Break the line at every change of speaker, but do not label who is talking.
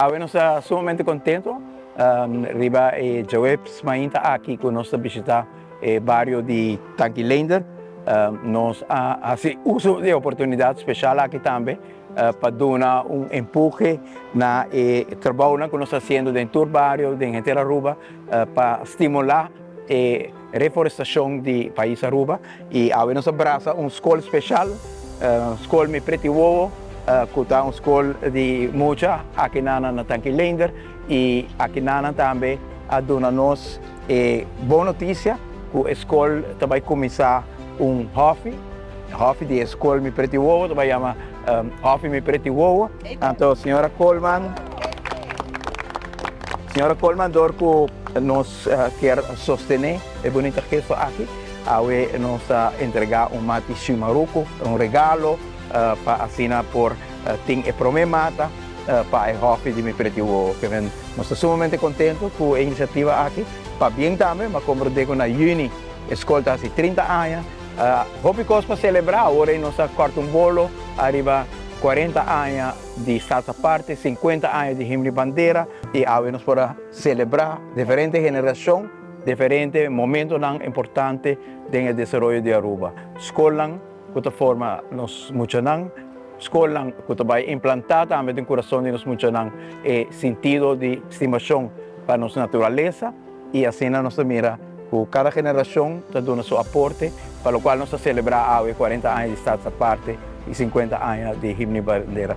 Awe nos ta sumamente contento riba e djaweps mainta aki cu nos ta bishita e bario di Tanki Leender. Nos a haci uso di e oportunidad special aki tambe pa duna un empuhe na e trabounan cu nos ta haciendo den tur bario den henter Aruba pa stimula e reforestacion di pais Aruba y awe nos a brasa un scol special, Scol Mi Preti Wowo, cu ta un scol di mucha aki nan na Tanki Leender y aki nan tambe a duna nos e bon noticia cu e scol ta bay cuminsa un hofi, hofi di e scol Mi Preti Wowo ta bay yama Hofi Mi Preti Wowo. Anto señora Koolman, señora Koolman door cu nos kier sostene e bunita gesto aki, awe nos ta entrega un mati shimaruco, un regalo pa asina por tin e prome mata pa e hofi di Mi Preti Wowo. Kemen nos ta sumamente contento cu e iniciativa aki. Pabien tambe, m'a comprende cu na juni e scol ta haci 30 aña. Hopi cos pa celebra, awor ey nos a corta un bolo ariba 40 aña di Staats Aparte, 50 aña di Himno y Bandera y awe nos por a celebra diferente generacion, diferente momentonan importante den e desaroyo di Aruba. Scolnan cu ta forma nos muchanan, scolnan cu ta bay implanta tambe den curason di nos muchanan e sintido di stimacion pa nos naturalesa. Y asina nos ta mira cu cada generacion ta duna su aporte, pa locual nos ta celebra awe 40 aña di Staats Aparte y 50 aña di Himno y Bandera.